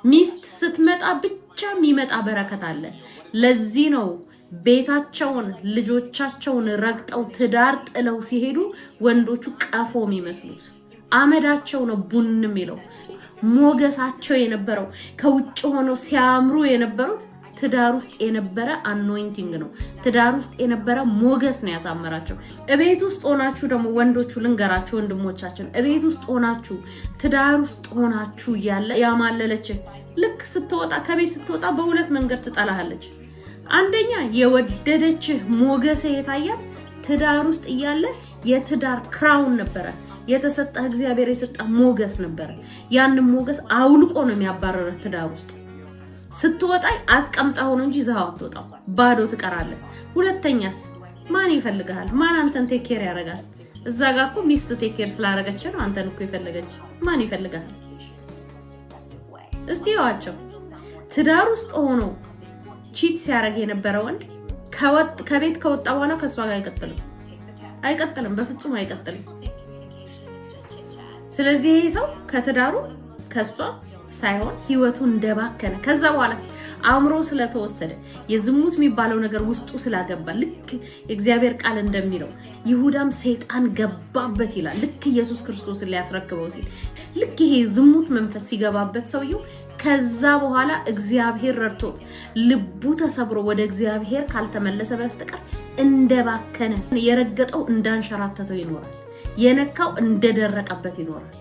ሚስት ስትመጣ ብቻ የሚመጣ በረከት አለ። ለዚህ ነው ቤታቸውን ልጆቻቸውን ረግጠው ትዳር ጥለው ሲሄዱ ወንዶቹ ቀፎ የሚመስሉት። አመዳቸው ነው ቡን የሚለው። ሞገሳቸው የነበረው፣ ከውጭ ሆነው ሲያምሩ የነበሩት ትዳር ውስጥ የነበረ anointing ነው። ትዳር ውስጥ የነበረ ሞገስ ነው ያሳመራቸው። እቤት ውስጥ ሆናችሁ ደግሞ ወንዶቹ ልንገራችሁ፣ ወንድሞቻችን፣ እቤት ውስጥ ሆናችሁ፣ ትዳር ውስጥ ሆናችሁ እያለ ያማለለች ልክ ስትወጣ፣ ከቤት ስትወጣ በሁለት መንገድ ትጠላሃለች። አንደኛ የወደደችህ ሞገስ የታያት ትዳር ውስጥ እያለ የትዳር crown ነበረ የተሰጠህ፣ እግዚአብሔር የሰጠህ ሞገስ ነበረ። ያንን ሞገስ አውልቆ ነው የሚያባረረህ። ትዳር ውስጥ ስትወጣ አስቀምጣ ሆኖ እንጂ ይዘኸው አትወጣም፣ ባዶ ትቀራለህ። ሁለተኛስ ማን ይፈልግሃል? ማን አንተን take care ያደርጋል? እዛ ጋ እኮ ሚስት take care ስላደረገች ነው አንተን እኮ የፈለገች። ማን ይፈልግሃል? እስቲ ያዋቸው። ትዳር ውስጥ ሆኖ cheat ሲያደርግ የነበረ ወንድ ከቤት ከወጣ በኋላ ከእሷ ጋር አይቀጥልም፣ አይቀጥልም፣ በፍጹም አይቀጥልም። ስለዚህ ይሄ ሰው ከትዳሩ ከእሷ ሳይሆን ህይወቱ እንደባከነ፣ ከዛ በኋላ አእምሮ ስለተወሰደ፣ የዝሙት የሚባለው ነገር ውስጡ ስላገባ፣ ልክ የእግዚአብሔር ቃል እንደሚለው ይሁዳም ሰይጣን ገባበት ይላል። ልክ ኢየሱስ ክርስቶስን ሊያስረክበው ሲል ልክ ይሄ ዝሙት መንፈስ ሲገባበት ሰውየው ከዛ በኋላ እግዚአብሔር ረድቶት ልቡ ተሰብሮ ወደ እግዚአብሔር ካልተመለሰ በስተቀር እንደባከነ፣ የረገጠው እንዳንሸራተተው ይኖራል። የነካው እንደደረቀበት ይኖራል።